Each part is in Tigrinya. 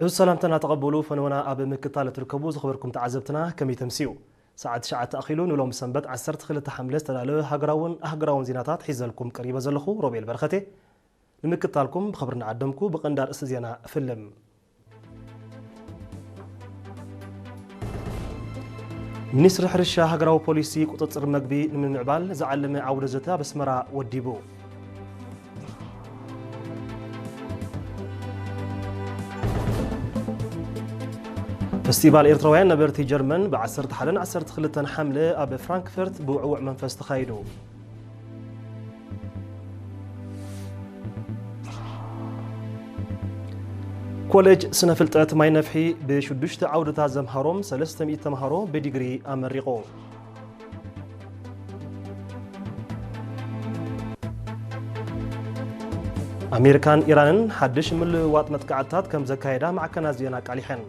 እዚ ሰላምታና ተቐበሉ። ፈነወና ኣብ ምክታል እትርከቡ ዝኸበርኩም ተዓዘብትና ከመይ ተምስዩ? ሰዓት ትሽዓተ ኣኺሉ ንሎም ሰንበት ዓሰርተ ክልተ ሓምለ ዝተዳለወ ሃገራውን ኣህጉራውን ዜናታት ሒዘልኩም ቀሪበ ዘለኹ ሮቤል በረኸቴ። ንምክታልኩም ብኽብሪ እናዓደምኩ ብቐንዲ ኣርእስቲ ዜና እፍልም። ሚኒስትሪ ሕርሻ ሃገራዊ ፖሊሲ ቁጽጽር መግቢ ንምምዕባል ዝዓለመ ዓውደ ዘተ ኣብ ኣስመራ ወዲቡ። ፈስቲቫል ኤርትራውያን ነበርቲ ጀርመን ብ ዓሰርተ ሓደን ዓሰርተ ክልተን ሓምለ ኣብ ፍራንክፈርት ብውዕዉዕ መንፈስ ተኻይዱ። ኮሌጅ ስነ ፍልጠት ማይ ነፍሒ ብሽዱሽተ ዓውድታት ዘምሃሮም ሰለስተ ሚእቲ ተምሃሮ ብዲግሪ ኣመሪቑ። ኣሜሪካን ኢራንን ሓድሽ ምልውዋጥ መጥቃዕትታት ከም ዘካየዳ ማዕከናት ዜና ኣቃሊሐን።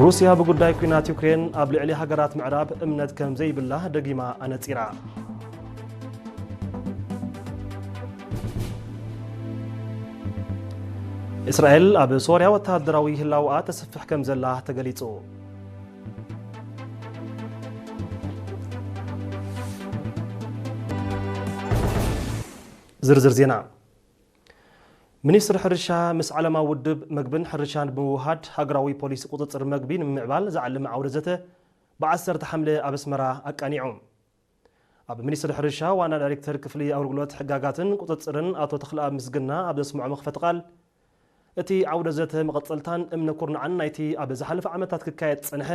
ሩስያ ብጉዳይ ኲናት ዩክሬን ኣብ ልዕሊ ሃገራት ምዕራብ እምነት ከም ዘይብላ ደጊማ ኣነጺራ። እስራኤል ኣብ ሶርያ ወተሃደራዊ ህላወኣ ተስፍሕ ከም ዘላ ተገሊጹ። ዝርዝር ዜና። ሚኒስትሪ ሕርሻ ምስ ዓለማዊ ውድብ መግብን ሕርሻን ብምውሃድ ሃገራዊ ፖሊሲ ቁጽጽር መግቢ ንምምዕባል ዝዓለመ ዓውደ ዘተ ብ ዓሰርተ ሓምለ ኣብ ኣስመራ ኣቃኒዑ። ኣብ ሚኒስትሪ ሕርሻ ዋና ዳይሬክተር ክፍሊ ኣገልግሎት ሕጋጋትን ቁጽጽርን ኣቶ ተኽለኣብ ምስግና ኣብ ዘስምዖ መኽፈቲ ቃል፣ እቲ ዓውደ ዘተ መቐጸልታን እምነ ኩርናዕን ናይቲ ኣብ ዝሓለፈ ዓመታት ክካየድ ዝጸንሐ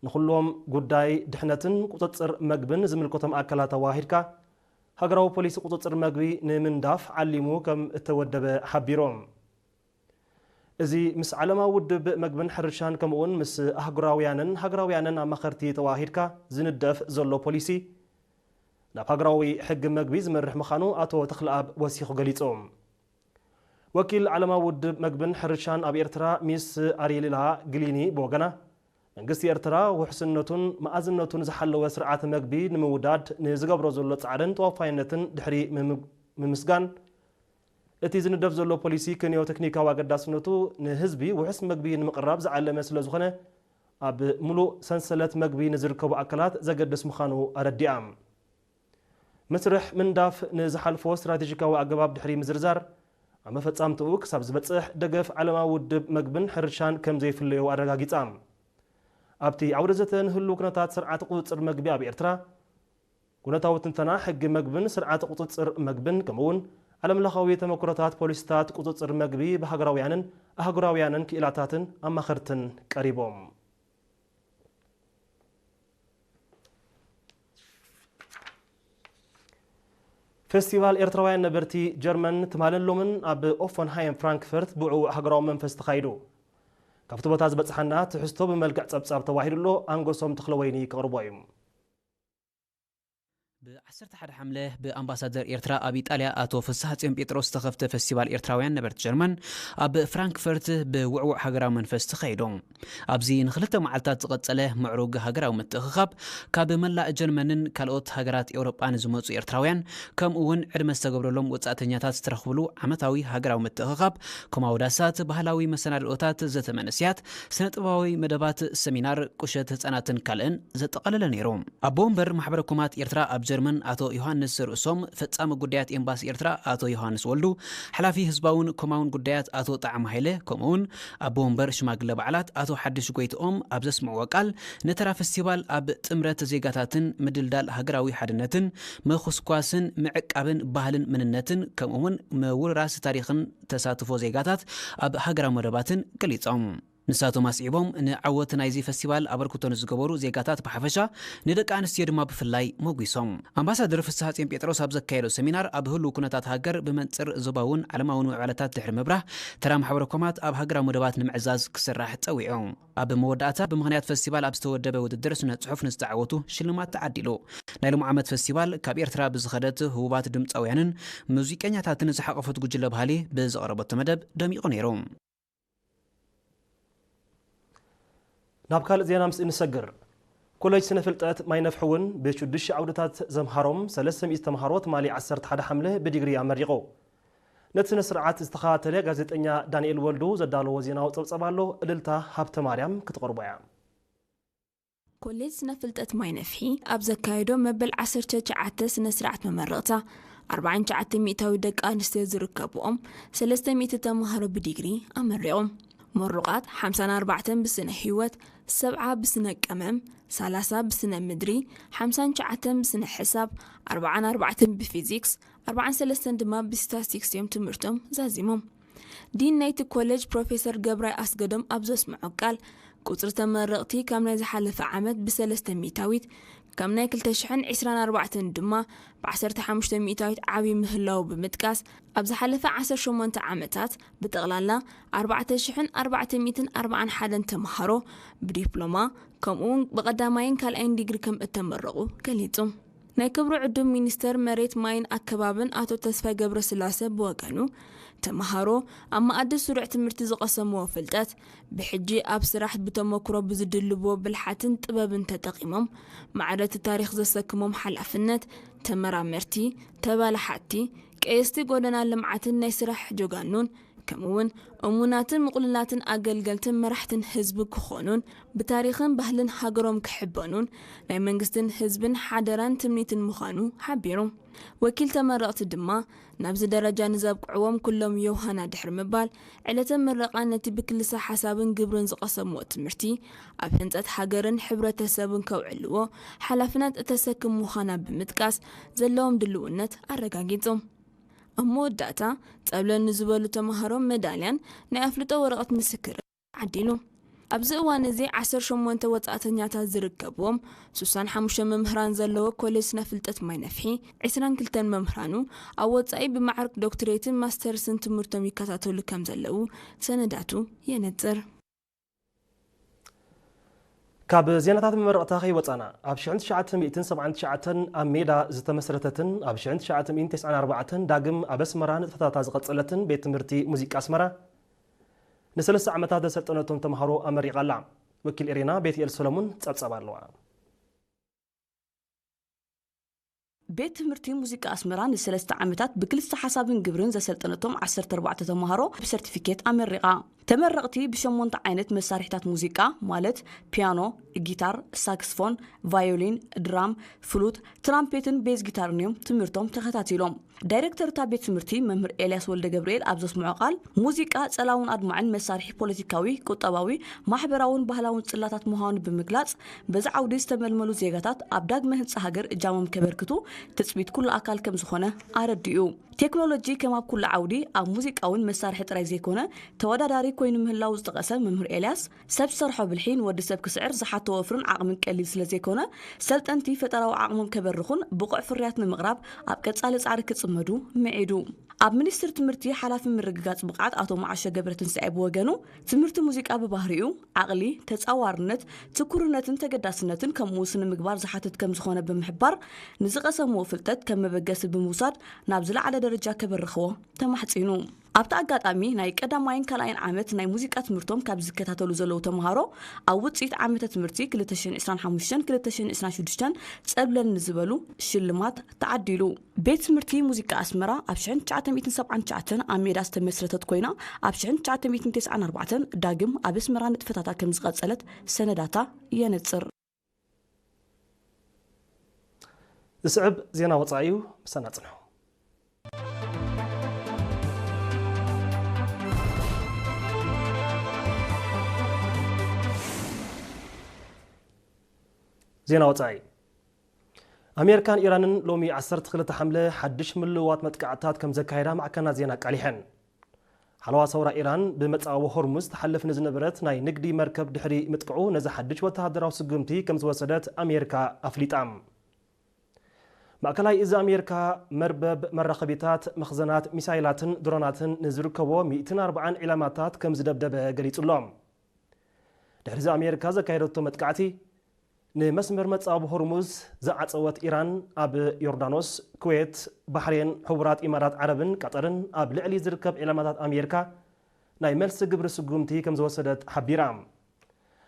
ንኹሎም ጉዳይ ድሕነትን ቁጽጽር መግብን ዝምልከቶም ኣካላት ኣዋሂድካ ሃገራዊ ፖሊሲ ቁጽጽር መግቢ ንምንዳፍ ዓሊሙ ከም እተወደበ ሓቢሮም። እዚ ምስ ዓለማዊ ውድብ መግብን ሕርሻን ከምኡውን ምስ ኣህጉራውያንን ሃገራውያንን ኣማኸርቲ ተዋሂድካ ዝንደፍ ዘሎ ፖሊሲ ናብ ሃገራዊ ሕጊ መግቢ ዝመርሕ ምዃኑ ኣቶ ተኽለኣብ ወሲኹ ገሊጹ። ወኪል ዓለማዊ ውድብ መግብን ሕርሻን ኣብ ኤርትራ ሚስ ኣሪላ ግሊኒ ብወገና፣ መንግስቲ ኤርትራ ውሕስነቱን መኣዝነቱን ዝሓለወ ስርዓተ መግቢ ንምውዳድ ንዝገብሮ ዘሎ ጻዕርን ተወፋይነትን ድሕሪ ምም-፣ ምምስጋን፣ እቲ ዝንደፍ ዘሎ ፖሊሲ ክንዮ ቴክኒካዊ ኣገዳስነቱ ንህዝቢ ውሑስ መግቢ ንምቕራብ ዝዓለመ ስለ ዝኾነ፣ ኣብ ምሉእ ሰንሰለት መግቢ ንዝርከቡ ኣካላት ዘገድስ ምዃኑ ኣረዲኣ። መስርሕ ምንዳፍ ንዝሓልፎ ስትራቴጂካዊ ኣገባብ ድሕሪ ምዝርዛር፣ ኣብ መፈጻምትኡ ክሳብ ዝበጽሕ ደገፍ ዓለማዊ ውድብ መግብን ሕርሻን ከም ዘይፍለዮ ኣረጋጊጻ። ኣብቲ ዓውደ ዘተ ንህሉ ኩነታት ስርዓት ቁጽጽር መግቢ ኣብ ኤርትራ፣ ኩነታዊ ትንተና ሕጊ መግብን ስርዓት ቁጽጽር መግብን ከምኡውን ዓለምለኻዊ ተመክሮታት ፖሊሲታት ቁጽጽር መግቢ ብሃገራውያንን ኣህጉራውያንን ክኢላታትን ኣማኸርትን ቀሪቦም። ፌስቲቫል ኤርትራውያን ነበርቲ ጀርመን ትማልን ሎምን ኣብ ኦፈንሃይም ፍራንክፈርት ብውዕዉዕ ሃገራዊ መንፈስ ተኻይዱ። ካብቲ ቦታ ዝበጽሓና ትሕዝቶ ብመልክዕ ጸብጻብ ተዋሂዱ ኣሎ፣ ኣንጎሶም ተኽለወይኒ ከቕርቦ እዩ። ብ11 ሓምለ ብኣምባሳደር ኤርትራ ኣብ ኢጣልያ ኣቶ ፍስሓጽዮን ጴጥሮስ ዝተኸፍተ ፈስቲቫል ኤርትራውያን ነበርቲ ጀርመን ኣብ ፍራንክፈርት ብውዕዉዕ ሃገራዊ መንፈስ ተኻይዱ። ኣብዚ ንክልተ መዓልታት ዝቐጸለ ምዕሩግ ሃገራዊ ምትእኽኻብ፣ ካብ መላእ ጀርመንን ካልኦት ሃገራት ኤውሮጳ ንዝመጹ ኤርትራውያን፣ ከምኡ እውን ዕድመ ዝተገብረሎም ወጻእተኛታት ዝተረኽብሉ ዓመታዊ ሃገራዊ ምትእኽኻብ፣ ኮማዊ ዳሳት፣ ባህላዊ መሰናድኦታት፣ ዘተ መንእሰያት፣ ስነ-ጥበባዊ መደባት፣ ሰሚናር፣ ቁሸት ህጻናትን ካልእን ዘጠቓለለ ነይሩ። ኣቦ ወንበር ማሕበረ ኮማት ኤርትራ ኣብ ጀርመን ኣቶ ዮሃንስ ርእሶም፣ ፈጻሚ ጉዳያት ኤምባሲ ኤርትራ ኣቶ ዮሃንስ ወልዱ፣ ሓላፊ ህዝባውን ኮማውን ጉዳያት ኣቶ ጣዕመ ሃይለ፣ ከምኡውን ኣቦ ወንበር ሽማግለ በዓላት ኣቶ ሓድሽ ጎይትኦም ኣብ ዘስምዕዎ ቃል፣ ንተራ ፈስቲቫል ኣብ ጥምረት ዜጋታትን ምድልዳል ሃገራዊ ሓድነትን፣ ምኹስኳስን ምዕቃብን ባህልን መንነትን፣ ከምኡውን ምውርራስ ታሪኽን ተሳትፎ ዜጋታት ኣብ ሃገራዊ መደባትን ገሊጾም። ንሳቶም ኣስዒቦም፣ ንዓወት ናይዚ ፈስቲቫል ኣበርክቶ ንዝገበሩ ዜጋታት ብሓፈሻ፣ ንደቂ ኣንስትዮ ድማ ብፍላይ ሞጒሶም። ኣምባሳደር ፍስሓጽዮን ጴጥሮስ ኣብ ዘካየዶ ሰሚናር፣ ኣብ ህሉው ኩነታት ሃገር ብመንጽር ዞባውን ዓለማውን ምዕባለታት ድሕሪ ምብራህ፣ ተራ ማሕበረ ኮማት ኣብ ሃገራዊ መደባት ንምዕዛዝ ክስራሕ ጸዊዑ። ኣብ መወዳእታ፣ ብምኽንያት ፈስቲቫል ኣብ ዝተወደበ ውድድር ስነ ጽሑፍ ንዝተዓወቱ ሽልማት ተዓዲሉ። ናይ ሎም ዓመት ፈስቲቫል፣ ካብ ኤርትራ ብዝኸደት ህቡባት ድምጻውያንን ሙዚቀኛታትን ዝሓቆፈት ጉጅለ ባህሊ ብዘቕረበቶ መደብ ደሚቑ ነይሩ። ናብ ካልእ ዜና ምስ እንሰግር፣ ኮሌጅ ስነ ፍልጠት ማይነፍሒ እውን ብሽዱሽተ ዓውድታት ዘምሃሮም ሰለስተ ሚእቲ ተምሃሮ ትማሊ ዓሰርተ ሓደ ሓምለ ብዲግሪ ኣመሪቑ። ነቲ ስነ ስርዓት ዝተኸታተለ ጋዜጠኛ ዳንኤል ወልዱ ዘዳለዎ ዜናዊ ጸብጸብ ኣሎ። እልልታ ሃብተ ማርያም ክትቐርቦ እያ። ኮሌጅ ስነ ፍልጠት ማይነፍሒ ኣብ ዘካየዶ መበል ዓሰርተ ትሽዓተ ስነ ስርዓት መመረቕታ ኣርባዓን ትሽዓተ ሚእታዊ ደቂ ኣንስትዮ ዝርከብኦም ሰለስተ ሚእቲ ተምሃሮ ብዲግሪ ኣመሪቖም። ምሩቓት ሓምሳን ኣርባዕተን ብስነ ህይወት፣ ሰብዓ ብስነ ቀመም፣ ሰላሳ ብስነ ምድሪ፣ ሓምሳን ትሽዓተን ብስነ ሕሳብ፣ ኣርባዓን ኣርባዕተን ብፊዚክስ፣ ኣርባዓን ሰለስተን ድማ ብስታስቲክስ እዮም ትምህርቶም ዛዚሞም። ዲን ናይቲ ኮሌጅ ፕሮፌሰር ገብራይ ኣስገዶም ኣብ ዘስምዖ ቃል፣ ቁጽሪ ተመረቕቲ ካብ ናይ ዝሓለፈ ዓመት ብሰለስተ ሚእታዊት፣ ካብ ናይ ክልተ ሽሕን ዕስራን ኣርባዕተን ድማ ብዓሰርተ ሓሙሽተ ሚእታዊት ዓብዪ ምህላዉ ብምጥቃስ፣ ኣብ ዝሓለፈ ዓሰርተ ሸሞንተ ዓመታት ብጠቕላላ ኣርባዕተ ሽሕን ኣርባዕተ ሚእትን ኣርባዓን ሓደን ተምሃሮ ብዲፕሎማ ከምኡውን ብቐዳማይን ካልኣይን ዲግሪ ከም እተመረቑ ገሊጹ። ናይ ክብሪ ዕዱም ሚኒስተር መሬት ማይን ኣከባብን ኣቶ ተስፋይ ገብረስላሰ ብወገኑ፣ ተምሃሮ ኣብ መኣዲ ስሩዕ ትምህርቲ ዝቐሰምዎ ፍልጠት ብሕጂ ኣብ ስራሕ ብተመክሮ ብዝድልብዎ ብልሓትን ጥበብን ተጠቒሞም ማዕረ እቲ ታሪኽ ዘሰክሞም ሓላፍነት፣ ተመራመርቲ፣ ተባላሓትቲ፣ ቀየስቲ ጎደና ልምዓትን ናይ ስራሕ ጀጋኑን ከምኡውን እሙናትን ምቕሉላትን ኣገልገልትን መራሕትን ህዝቢ ክኾኑን ብታሪኽን ባህልን ሃገሮም ክሕበኑን ናይ መንግስትን ህዝብን ሓደራን ትምኒትን ምዃኑ ሓቢሩ። ወኪል ተመረቕቲ ድማ ናብዚ ደረጃ ንዘብቅዕዎም ኩሎም ዮሃና ድሕሪ ምባል፣ ዕለተ ምረቓ ነቲ ብክልሰ ሓሳብን ግብርን ዝቐሰምዎ ትምህርቲ ኣብ ህንጸት ሃገርን ሕብረተሰብን ከውዕልዎ ሓላፍነት እተሰክም ምዃና ብምጥቃስ ዘለዎም ድልውነት ኣረጋጊጹ። ኣብ መወዳእታ ጸብለል ንዝበሉ ተምሃሮ መዳልያን ናይ ኣፍልጦ ወረቐት ምስክር ዓዲሉ። ኣብዚ እዋን እዚ ዓሰርተ ሸሞንተ ወጻእተኛታት ዝርከብዎም ስሳን ሓሙሽተ መምህራን ዘለዎ ኮሌጅ ስነ ፍልጠት ማይነፍሒ፣ ዕስራን ክልተን መምህራኑ ኣብ ወጻኢ ብማዕርግ ዶክትሬትን ማስተርስን ትምህርቶም ይከታተሉ ከም ዘለዉ ሰነዳቱ የነጽር። ካብ ዜናታት መመረቕታ ከይወጻና፣ ኣብ ሽሕን ትሽዓተ ሚእትን ሰብዓን ትሽዓተን ኣብ ሜዳ ዝተመስረተትን ኣብ ሽሕን ትሽዓተ ሚእትን ተስዓን ኣርባዕተን ዳግም ኣብ ኣስመራ ንጥፈታታ ዝቐጸለትን ቤት ትምህርቲ ሙዚቃ ኣስመራ ንሰለስተ ዓመታት ዘሰልጠነቶም ተምሃሮ ኣመሪቓ ኣላ። ወኪል ኤሬና ቤትኤል ሰሎሙን ጸብጸብ ኣለዋ። ቤት ትምህርቲ ሙዚቃ ኣስመራ ንሰለስተ ዓመታት ብክልስተ ሓሳብን ግብርን ዘሰልጠነቶም ዓሰርተ ኣርባዕተ ተምሃሮ ብሰርቲፊኬት ኣመሪቓ። ተመረቕቲ ብሸሞንተ ዓይነት መሳርሒታት ሙዚቃ ማለት ፒያኖ፣ ጊታር፣ ሳክስፎን፣ ቫዮሊን፣ ድራም፣ ፍሉት፣ ትራምፔትን ቤዝ ጊታርን እዮም ትምህርቶም ተኸታቲሎም። ዳይሬክተር እታ ቤት ትምህርቲ መምህር ኤልያስ ወልደ ገብርኤል ኣብ ዘስምዖ ቃል፣ ሙዚቃ ጸላውን ኣድማዕን መሳርሒ ፖለቲካዊ፣ ቁጠባዊ፣ ማሕበራውን ባህላውን ጽላታት ምዃኑ ብምግላጽ፣ በዚ ዓውዲ ዝተመልመሉ ዜጋታት ኣብ ዳግመ ህንጻ ሃገር እጃሞም ከበርክቱ ትጽቢት ኩሉ ኣካል ከም ዝኾነ ኣረዲኡ። ቴክኖሎጂ ከም ኣብ ኩሉ ዓውዲ ኣብ ሙዚቃ እውን መሳርሒ ጥራይ ዘይኮነ ተወዳዳሪ ኮይኑ ምህላው ዝጠቐሰ መምህር ኤልያስ፣ ሰብ ዝሰርሖ ብልሒ ንወዲ ሰብ ክስዕር ዝሓቶ ወፍርን ዓቕምን ቀሊል ስለ ዘይኮነ፣ ሰልጠንቲ ፈጠራዊ ዓቕሞም ከበርኹን ብቑዕ ፍርያት ንምቕራብ ኣብ ቀጻሊ ጻዕሪ ክጽመዱ ምዒዱ። ኣብ ሚኒስትሪ ትምህርቲ ሓላፊ ምርግጋጽ ብቕዓት ኣቶ መዓሾ ገብረትንሳኤ ብወገኑ፣ ትምህርቲ ሙዚቃ ብባህሪኡ ዓቕሊ፣ ተጻዋርነት፣ ትኩርነትን ተገዳስነትን ከምኡ ስነ ምግባር ዝሓትት ከም ዝኾነ ብምሕባር፣ ንዝቐሰምዎ ፍልጠት ከም መበገሲ ብምውሳድ ናብ ዝለዓለ ደረጃ ከበርኽዎ ተማሕጺኑ። ኣብቲ ኣጋጣሚ ናይ ቀዳማይን ካልኣይን ዓመት ናይ ሙዚቃ ትምህርቶም ካብ ዝከታተሉ ዘለዉ ተምሃሮ ኣብ ውጽኢት ዓመተ ትምህርቲ ክልተ ሽሕን ዕስራን ሓሙሽተን ክልተ ሽሕን ዕስራን ሽዱሽተን ጸብለል ንዝበሉ ሽልማት ተዓዲሉ። ቤት ትምህርቲ ሙዚቃ ኣስመራ ኣብ ሽሕን ትሽዓተ ሚእትን ሰብዓን ትሽዓተን ኣብ ሜዳ ዝተመስረተት ኮይና፣ ኣብ ሽሕን ትሽዓተ ሚእትን ተስዓን ኣርባዕተን ዳግም ኣብ ኣስመራ ንጥፈታታ ከም ዝቐጸለት ሰነዳታ የነጽር። ዝስዕብ ዜና ወጻኢ እዩ፣ ምሳና ጽንሑ። ዜና ወጻኢ። ኣሜሪካን ኢራንን ሎሚ ዓሰርተ ክልተ ሓምለ ሓድሽ ምልውዋጥ መጥቃዕትታት ከም ዘካየዳ ማዕከናት ዜና ኣቃሊሐን። ሓለዋ ሰውራ ኢራን ብመጻወ ሆርሙዝ ትሓልፍ ንዝነበረት ናይ ንግዲ መርከብ ድሕሪ ምጥቅዑ፣ ነዚ ሓድሽ ወተሃደራዊ ስጉምቲ ከም ዝወሰደት ኣሜሪካ ኣፍሊጣ። ማእከላይ እዚ ኣሜሪካ መርበብ መራኸቢታት፣ መኽዘናት ሚሳይላትን ድሮናትን ንዝርከቦ ሚእትን ኣርባዓን ዒላማታት ከም ዝደብደበ ገሊጹ ኣሎ። ድሕሪዚ ኣሜሪካ ዘካየደቶ መጥቃዕቲ፣ ንመስመር መጻወ ሆርሙዝ ዝዓጸወት ኢራን፣ ኣብ ዮርዳኖስ፣ ኩዌት፣ ባሕሬን፣ ሕቡራት ኢማራት ዓረብን ቀጠርን ኣብ ልዕሊ ዝርከብ ዒላማታት ኣሜሪካ ናይ መልሲ ግብሪ ስጉምቲ ከም ዝወሰደት ሓቢራ።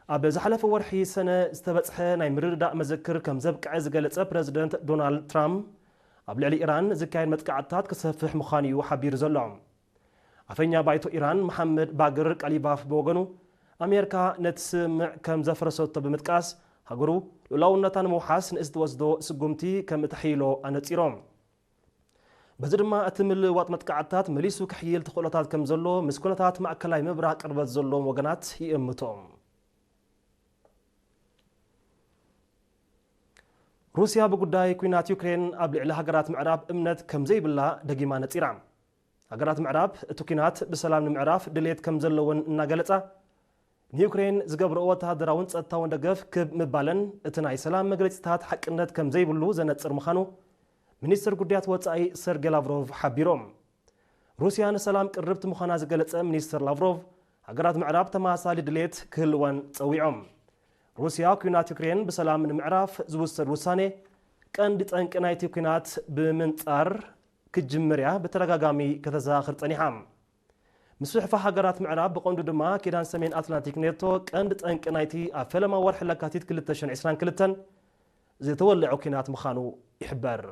ኣብ ዝሓለፈ ወርሒ ሰነ ዝተበጽሐ ናይ ምርድዳእ መዘክር ከም ዘብቅዐ ዝገለጸ ፕረዚደንት ዶናልድ ትራምፕ፣ ኣብ ልዕሊ ኢራን ዝካየድ መጥቃዕትታት ክሰፍሕ ምዃኑ እዩ ሓቢሩ ዘሎ። ኣፈኛ ባይቶ ኢራን መሓመድ ባግር ቀሊባፍ ብወገኑ፣ ኣሜሪካ ነቲ ስምምዕ ከም ዘፍረሰቶ ብምጥቃስ፣ ሃገሩ ልኡላውነታ ንምውሓስ ንእስ ትወስዶ ስጉምቲ ከም እተሕይሎ ኣነጺሮም። በዚ ድማ እቲ ምልውዋጥ መጥቃዕትታት መሊሱ ክሕይል ተኽእሎታት ከም ዘሎ ምስ ኩነታት ማእከላይ ምብራቕ ቅርበት ዘለዎም ወገናት ይእምቶም። ሩስያ ብጉዳይ ኲናት ዩክሬን ኣብ ልዕሊ ሃገራት ምዕራብ እምነት ከም ዘይብላ ደጊማ ነጺራ። ሃገራት ምዕራብ እቲ ኲናት ብሰላም ንምዕራፍ ድሌት ከም ዘለወን እናገለጻ፣ ንዩክሬን ዝገብርኦ ወተሃደራውን ጸጥታውን ደገፍ ክብ ምባለን እቲ ናይ ሰላም መግለጺታት ሓቅነት ከም ዘይብሉ ዘነጽር ምዃኑ ሚኒስትር ጉዳያት ወጻኢ ሰርጌ ላቭሮቭ ሓቢሮም። ሩስያ ንሰላም ቅርብቲ ምዃና ዝገለጸ ሚኒስትር ላቭሮቭ፣ ሃገራት ምዕራብ ተመሳሳሊ ድሌት ክህልወን ጸዊዖም። ሩስያ ኲናት ዩክሬን ብሰላም ንምዕራፍ ዝውሰድ ውሳኔ ቀንዲ ጠንቂ ናይቲ ኲናት ብምንጻር ክጅምር እያ ብተደጋጋሚ ከተዘኻኽር ጸኒሓ። ምስፍሕፋሕ ሃገራት ምዕራብ ብቐንዱ ድማ ኪዳን ሰሜን ኣትላንቲክ ኔቶ ቀንዲ ጠንቂ ናይቲ ኣብ ፈለማ ወርሒ ለካቲት ክልተ ሽሕን ዕስራን ክልተን ዝተወልዐ ኲናት ምዃኑ ይሕበር።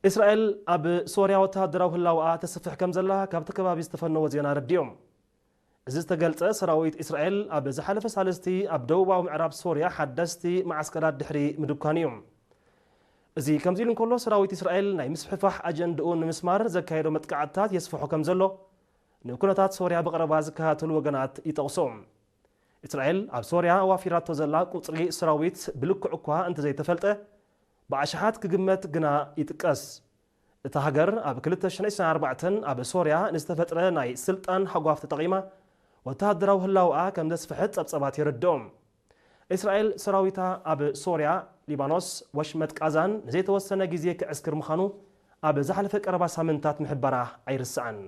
እስራኤል ኣብ ሶርያ ወተሃደራዊ ህላወኣ ተስፍሕ ከም ዘላ ካብቲ ከባቢ ዝተፈነወ ዜና ረዲኦም። እዚ ዝተገልጸ ሰራዊት እስራኤል ኣብ ዝሓለፈ ሳልስቲ ኣብ ደቡባዊ ምዕራብ ሶርያ ሓደስቲ መዓስከራት ድሕሪ ምድኳን እዩ። እዚ ከምዚ ኢሉ እንከሎ ሰራዊት እስራኤል ናይ ምስፍሕፋሕ ኣጀንድኡ ንምስማር ዘካየዶ መጥቃዕትታት የስፍሖ ከም ዘሎ ንኩነታት ሶርያ ብቐረባ ዝከታተሉ ወገናት ይጠቕሶ። እስራኤል ኣብ ሶርያ ኣዋፊራቶ ዘላ ቁጽሪ ሰራዊት ብልክዕ እኳ እንተዘይተፈልጠ ብኣሽሓት ክግመት ግና ይጥቀስ። እታ ሃገር ኣብ ክልተ ሽሕን ዕስራን ኣርባዕተን ኣብ ሶርያ ንዝተፈጥረ ናይ ስልጣን ሃጓፍ ተጠቒማ ወተሃደራዊ ህላውኣ ከም ዘስፍሐት ጸብጸባት የረድኦም። እስራኤል ሰራዊታ ኣብ ሶርያ፣ ሊባኖስ፣ ወሽመጥ ቃዛን ንዘይተወሰነ ግዜ ክዕስክር ምዃኑ ኣብ ዝሓለፈ ቀረባ ሳምንታት ምሕባራ ኣይርስዓን።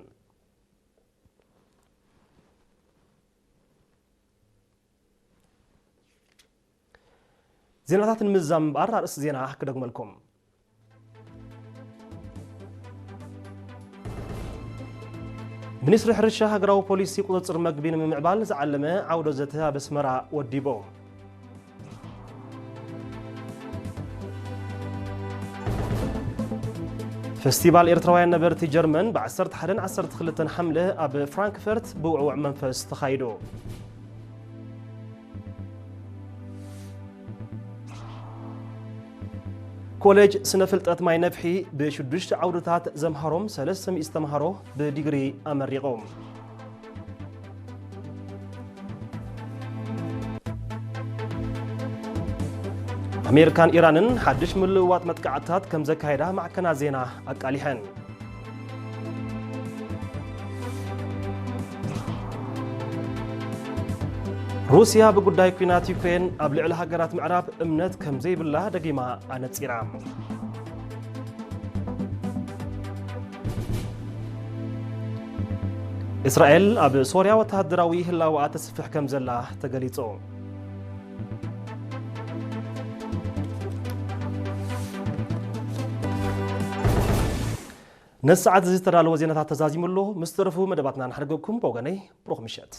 ዜናታት ንምዝዛም እምበኣር ኣርእስቲ ዜና ክደግመልኩም። ሚኒስትሪ ሕርሻ ሃገራዊ ፖሊሲ ቁፅፅር መግቢ ንምምዕባል ዝዓለመ ዓውደ ዘተ ኣብ ኣስመራ ወዲቡ። ፈስቲቫል ኤርትራውያን ነበርቲ ጀርመን ብ ዓሰርተ ሓደን ዓሰርተ ክልተን ሓምለ ኣብ ፍራንክፈርት ብውዕውዕ መንፈስ ተኻይዱ። ኮሌጅ ስነ ፍልጠት ማይ ነፍሒ ብሽዱሽተ ዓውድታት ዘምሃሮም ሰለስተ ሚእቲ ተምሃሮ ብዲግሪ ኣመሪቖም። ኣሜሪካን ኢራንን ሓድሽ ምልውዋጥ መጥቃዕትታት ከም ዘካየዳ ማዕከናት ዜና ኣቃሊሐን። ሩስያ ብጉዳይ ኲናት ዩክሬን ኣብ ልዕሊ ሃገራት ምዕራብ እምነት ከም ዘይብላ ደጊማ ኣነጺራ። እስራኤል ኣብ ሶርያ ወተሃደራዊ ህላወኣ ተስፍሕ ከም ዘላ ተገሊጹ። ነዚ ሰዓት እዚ ዝተዳለወ ዜናታት ተዛዚሙ ኣሎ። ምስ ተረፉ መደባትና ንሓድገኩም። ብወገነይ ብሩኽ ምሸት።